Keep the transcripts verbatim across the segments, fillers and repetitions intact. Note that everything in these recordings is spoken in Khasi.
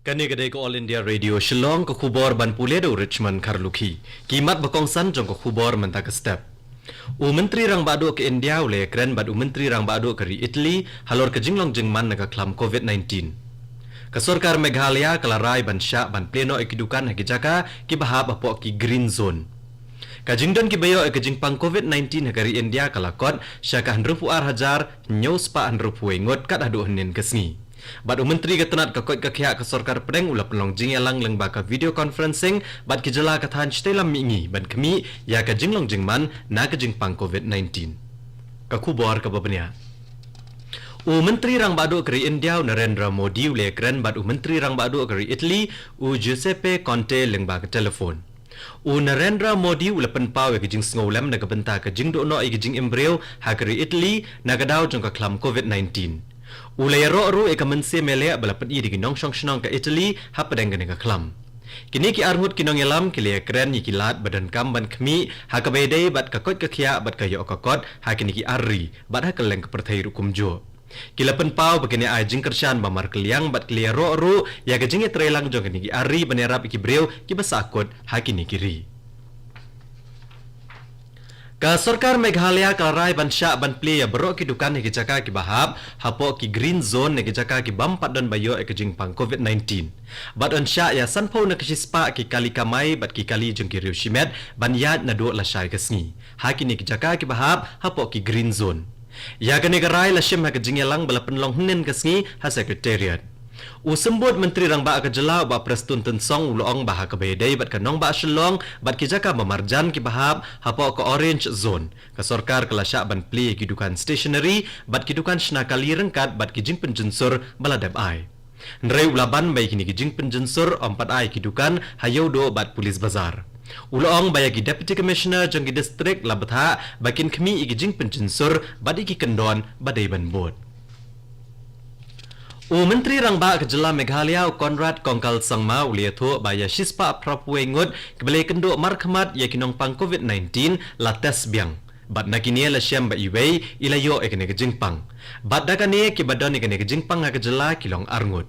Kane ka dei ka All India Radio Shillong, ka khubor ban pule da u Richmond Kharlukhi. Ki mat ba kongsan jong ka khubor mynta ka step. U Myntri Rangbah Duh ka India u la ïakren bad u Myntri Rangbah Duh ka ri Italy halor ka jinglong jingman na ka khlam covid nineteen. Ka sorkar Meghalaya ka la rai ban shah ban plie noh ïa ki dukan ha ki jaka kiba hap hapoh ki green zone. Ka jingdon kiba ïoh ïa ka jingpang covid nineteen ha ka ri India ka la kot sha ka hynriewphew ar hajar hynñiew spah hynriewphew wei ngut kat haduh hynnin ka sngi. Bad u Myntri ka tnat ka koit ka khiah ka sorkar pdeng u la pynlong jingïalang lyngba ka video conferencing bad ki jylla ka thaiñ shatei lam mihngi ban khmih ïa ka jinglong jingman na ka jingpang covid nineteen. Ka khubor kaba bniah. U Myntri Rangbah Duh ka ri India u Narendra Modi u la ïakren bad u Myntri Rangbah Duh ka ri Italy u Giuseppe Conte lyngba ka telephone. U Narendra Modi u la pynpaw ïa ka jingsngewlem na ka bynta ka jingduh noh ïa ka jingim briew ha ka ri Italy na ka daw jong ka khlam covid nineteen. U la ïaroh ruh ïa ka mynsiem ïaleh ba la pyni da ki nongshong shnong ka Italy hapdeng kane ka khlam. Kine ki arngut ki nongïalam ki la ïakren ïa ki lad ba donkam ban khmih ha kaba ïadei bad ka koit ka khiah bad ka ïoh ka kot ha kine ki ar ri bad ha kylleng ka pyrthei ruh kumjuh. Ki la pynpaw ba kine ai jingkyrshan ba markylliang bad ki la ïaroh ruh ïa ka jingïatreilang jong kine ki ar ri ban ïarap ïa ki briew kiba sahkut ha kine ki ri. Ka sorkar Meghalaya ka la rai ban shah ban plie ïa baroh ki dukan ha ki jaka kiba hap hapoh ki green zone na ki jaka ki bym pat don ba ïoh ïa ka jingpang covid nineteen. Bad yn shah ïa sanphew na ka shispah ki kali kamai bad ki kali jong ki riew shimet ban ïaid naduh lashai ka sngi ha kine ki jaka kiba hap hapoh ki green zone. Ïa kane ka rai la shim ha ka jingïalang ba la pynlong hynnin ka sngi ha Secretariat. U Symbud Myntri Rangbah ka jylla u Bah Prestone Tynsong u la ong ba ha kaba ïadei bad ka nongbah Shillong bad ki jaka ba marjan kiba hap hapoh ka orange zone, ka sorkar ka la shah ban plie ïa ki dukan stationery bad ki dukan shna kali ryngkat bad ki jingpynjynsur ba la dep ai. Hynrei u la ban ba ïa kine ki jingpynjynsur ym pat ai ki dukan ha Ïewduh bad Police Bazar. U la ong ba ïa ki Deputy Commissioner jong ki district la bthah ba kin khmih ïa ki jingpynjynsur bad ïa ki kyndon ba dei ban bud. U Myntri Rangbah ka jylla Meghalaya u Conrad Kongkal Sangma u la ïathuh ba ïa shispah phraphew wei ngut kiba la ïakynduh markhmat ïa ki nongpang covid nineteen la test biang. Bad na kine la shem ba iwei i la ïoh ïa kane ka jingpang. Bad da kane kiba don ïa kane ka jingpang ha ka jylla ki long arngut.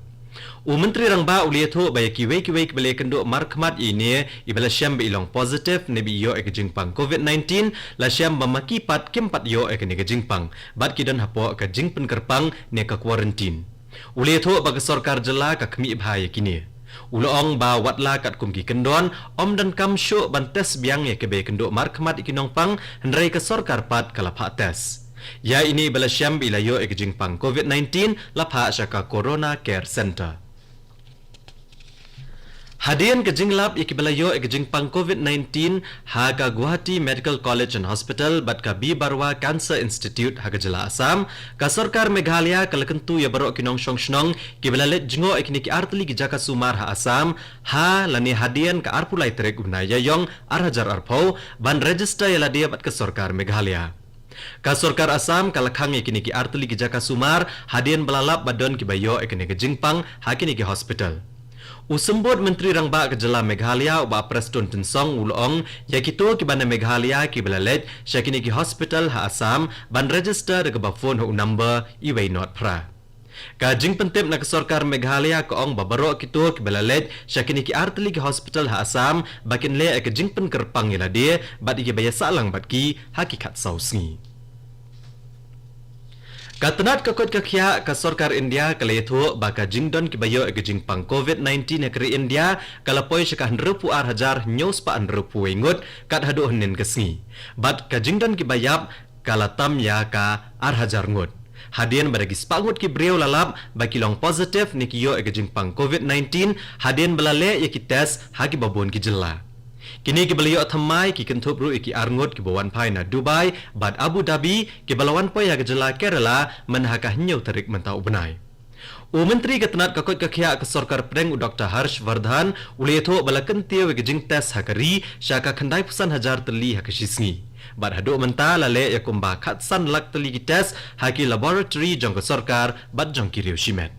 U Myntri Rangbah u la ïathuh ba ïa kiwei kiwei kiba la ïakynduh markhmat ïa ine iba la shem ba i long positive ne ba i ïoh ïa ka jingpang covid nineteen la shem ba ma ki pat kim pat ïoh ïa kane ka jingpang bad ki don hapoh ka jingpynkyrpang ne ka quarantine. U la ïathuh ba ka sorkar jylla ka khmih bha ïa kine. U la ong ba watla katkum ki kyndon ym donkam shuh ban test biang ïa kiba ïakynduh markhmat ïa ki nongpang, hynrei ka sorkar pat ka la phah test. Ïa ine iba la shem ba i la ïoh ïa ka jingpang covid nineteen la phah sha ka Corona Care Centre. Hadien ka jinglap ïa kiba la ïoh ïa ka jingpang covid nineteen ha ka Guwahati Medical College and Hospital bad ka B Baruah Cancer Institute ha ka jylla Assam, ka sorkar Meghalaya ka la kyntu ïa baroh ki nongshong shnong kiba la leit jngoh ïa kine ki artylli ki jaka sumar ha Assam ha lane hadien ka arphew lai tarik u bnai Ïaïong ar hajar arphew ban register ïa lade bad ka sorkar Meghalaya. Ka sorkar Assam ka la khang ïa kine ki artylli ki jaka sumar hadien ba la lap ba don kiba ïoh ïa kine ki jingpang ha kine ki hospital. U Symbud Myntri Rangbah ka jylla Meghalaya u Bah Prestone Tynsong u la ong ïa kito kiba na Meghalaya kiba la leit sha kine ki hospital ha Assam ban register da kaba phone ha u number iwei not phra. Ka jingpyntip na ka sorkar Meghalaya ka ong ba baroh kito kiba la leit sha kine ki artylli ki hospital ha Assam ba kin leh ïa ka jingpynkyrpang ïa lade bad ïa kiba ïasah lang bad ki ha ki khatsaw sngi. Ka tnat ka koit ka khiah ka sorkar India ka la ïathuh ba ka jingdon kiba ïoh ïa ka jingpang covid nineteen ha ka ri India ka la poi sha ka hynriewphew ar hajar hynñiew spah hynriewphew wei ngut kat haduh hynnin ka sngi. Bad ka jingdon kiba ïap ka la tam ïa ka ar hajar ngut. Hadien ba da ki spah ngut ki briew la lap ba ki long positive ne ki ïoh ïa ka jingpang covid nineteen hadien ba la leh ïa ki test ha kiba bun ki jylla. Kine kiba la ïoh thymmai ki kynthup ruh ïa ki arngut kiba wan phai na Dubai bad Abu Dhabi kiba la wan poi ha ka jylla Kerala myn ha ka hynñiew tarik mynta u bnai. U Myntri ka tnat ka koit ka khiah ka sorkar pdeng u Doctor Harsh Vardhan u la ïathuh ba la kyntiew ïa ka jingtest ha ka ri sha ka khyndai phew san hajar tylli ha ka shi sngi. Bad haduh mynta la leh ïa kumba khatsan lak tylli ki test ha ki laboratory jong ka sorkar bad jong ki riew shimet.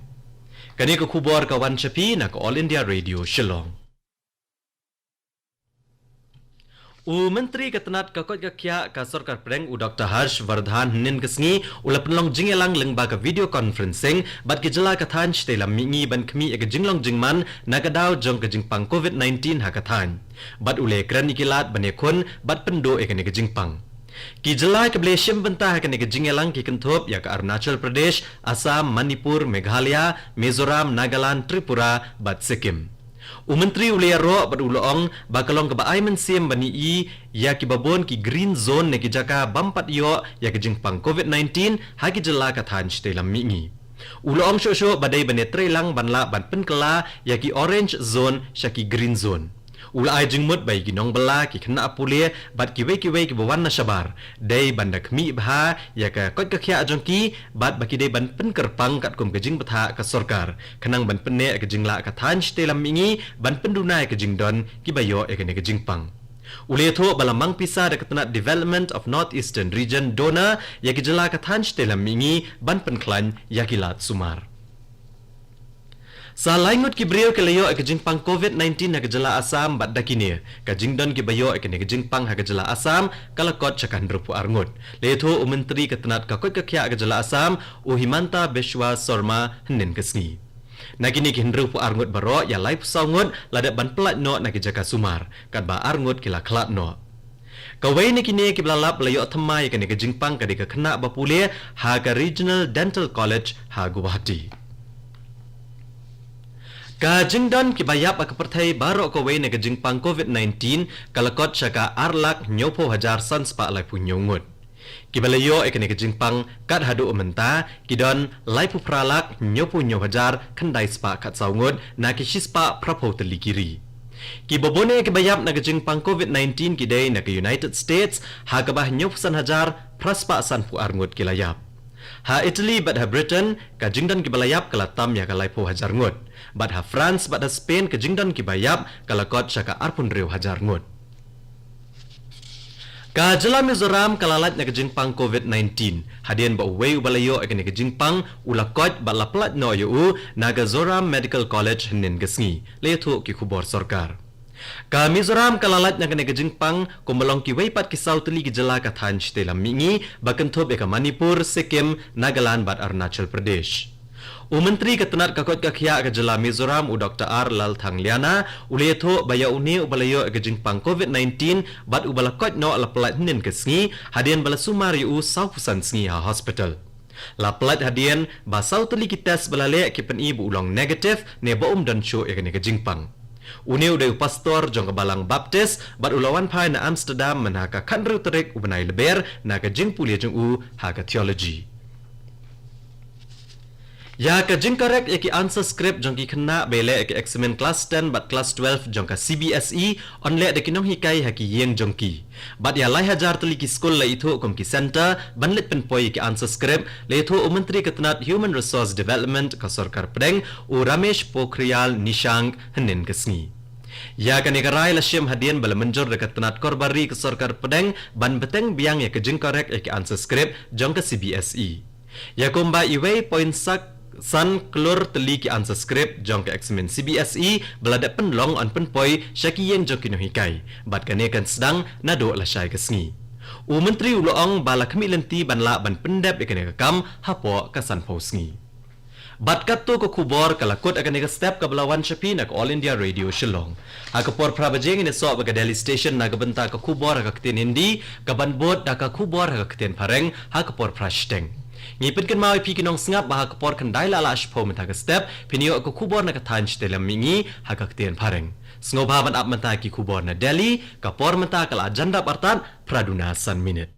Kane ka khubor ka wan sha phi na ka All India Radio Shillong. U Myntri ka tnat ka koit ka khiah ka Sorkar Pdeng, u Doktor Harsh Vardhan, hynnin ka sngi u la pynlong jingïalang lyngba ka video conferencing bad ki jylla ka thaiñ shatei lam mihngi ban khmih ïa ka jinglong jingman na ka daw jong ka jingpang COVID nineteen ha ka thaiñ. Bad u la kren ïa ki lad ban ïakhun bad pynduh ïa kane ka jingpang. Ki jylla kiba la shim bynta ha kane ka jingïalang ki kynthup ïa ka Arunachal Pradesh, Assam, Manipur, Meghalaya, Mizoram, Nagaland, Tripura bad Sikkim. U Myntri u la ïaroh bad u la ong ba ka long kaba ai mynsiem ban ïohi ïa kiba bun ki green zone ne ki jaka bym pat ïoh ïa ka jingpang COVID nineteen ha ki jylla ka thaiñ shatei lam mihngi. U la ong shuh shuh ba dei ban ïatreilang ban lah ban pynkylla ïa ki orange zone sha ki green zone. U la ai jingmut ba ïa ki nongbylla, ki khynnah pule bad kiwei kiwei kiba wan na shabar dei ban da khmih bha ïa ka koit ka khiah jong ki bad ba ki dei ban pynkyrpang katkum ka jingbthah ka sorkar, khnang ban pynneh ïa ka jinglah ka thaiñ shatei lam mihngi ban pynduna ïa ka jingdon kiba ïoh ïa kane ka jingpang. U la ïathuh ba la mang pisa da ka tnat Development of North Eastern Region, DoNER, ïa ki jylla ka thaiñ shatei lam mihngi ban pynkhlaiñ ïa ki lad sumar. Sa lai ngut ki briew ki la ïoh ïa ka jingpang COVID nineteen ha ka jylla Assam bad da kine ka jingdon kiba ïoh ïa kane ka jingpang ha ka jylla Assam ka la kot sha ka hynriewphew ar ngut. La ïathuh u Myntri ka tnat ka koit ka khiah ka jylla Assam, u Himanta Biswa Sarma, hynnin ka sngi. Na kine ki hynriewphew ar ngut baroh, ïa laiphew saw ngut la dep ban pyllait noh na ki jaka sumar, katba ar ngut ki la khlad noh. Kawei na kine kiba la lap ba la ïoh thymmai ïa kane ka jingpang ka dei ka khynnah ba pule ha ka Regional Dental College ha Guwahati. Ka jingdon kiba ïap ha ka pyrthei baroh kawei na ka jingpang COVID nineteen ka la kot sha ka ar lak hynñiewphew hajar san spah laiphew hynñiew ngut. Kiba la ïoh ïa kane ka jingpang kat haduh mynta ki don laiphew phra lak hynñiewphew hynñiew hajar khyndai spah khatsaw ngut na ki shispah phraphew tylli ki ri. Kiba bun ïa kiba ïap na ka jingpang COVID nineteen ki dei na ka United States, ha kaba hynñiewphew san hajar phra spah sanphew ar ngut ki la ïap. Ha Italy bad ha Britain ka jingdon kiba la ïap ka la tam ïa ka laiphew hajar ngut, bad ha France bad ha Spain ka jingdon kiba ïap ka la kot sha ka arphew hynriew hajar ngut. Ka jylla Mizoram ka la lait na ka jingpang COVID nineteen hadien ba uwei uba la ïoh ïa kane ka jingpang u la koit bad la pyllait noh ïa u na ka Zoram Medical College hynnin ka sngi, la ïathuh ki khubor sorkar. Ka Mizoram ka la lait na kane ka jingpang kumba long kiwei pat ki saw tylli ki jylla ka thaiñ shatei lam mihngi ba kynthup ïa ka Manipur, Sikkim, Nagaland bad Arunachal Pradesh. U Myntri ka tnat ka koit ka khiah ka jylla Mizoram, u Doktor R Lalthangliana, u la ïathuh ba ïa une uba la ïoh ïa ka jingpang COVID nineteen bad uba la koit noh la pyllait hynnin ka sngi hadien ba la sumar ïa u sawphew san sngi ha hospital. La pyllait hadien ba saw tylli ki test ba la leh ki pyni ba u long negative ne ba um don shuh ïa kane ka jingpang. Une u dei u pastor jong ka Balang Baptist bad u la wan phai na Amsterdam mynha ka khathynriew tarik u bnai Lber na ka jingpule jong u ha ka theology. Ïa ka jingcorrect ïa ki answer script jong ki khynnah ba ïaleh ïa ka eksamin klas ten bad klas twelve jong ka C B S E yn leh da ki nonghikai ha ki ïing jong ki. Bad ïa lai hajar tylli ki skul la ithuh kum ki centre ban leit pynpoi ïa ki answer script, la ithuh u Myntri ka tnat Human Resource Development ka Sorkar Pdeng, u Ramesh Pokhriyal Nishank, hynnin ka sngi. Ïa kane ka rai la shim hadien ba la mynjur da ka tnat Korbar Ri ka Sorkar Pdeng ban bteng biang ïa ka jingcorrect ïa ki answer script jong ka C B S E. Ïa kumba iwei point san klur tylli ki answer script jong ka eksamin C B S E ba la dep pynlong yn pynpoi sha ki ïing jong ki nonghikai, bad kane kan sdang naduh lashai ka sngi. U Myntri u la ong ba la khmih lynti ban lah ban pyndep ïa kane ka kam hapoh ka sanphew sngi. Bad katto ka khubor ka la kut ha kane ka step kaba la wan sha phi na ka All India Radio Shillong. Ha ka por phra baje ngin ïasoh bad ka Delhi Station na ka bynta ka khubor ha ka ktien Hindi, kaban bud da ka khubor ha ka ktien Phareng ha ka por phra shiteng. Ngi pynkynmaw ïa phi ki nongsngap ba ha ka por khyndai la lah shiphew mynta ka step phin ïoh ka khubor na ka thaiñ shatei lam mihngi ha ka ktien Phareng. Sngewbha ban ap mynta ki khubor na Delhi, ka por mynta ka la jan dap artat phra duna san minit.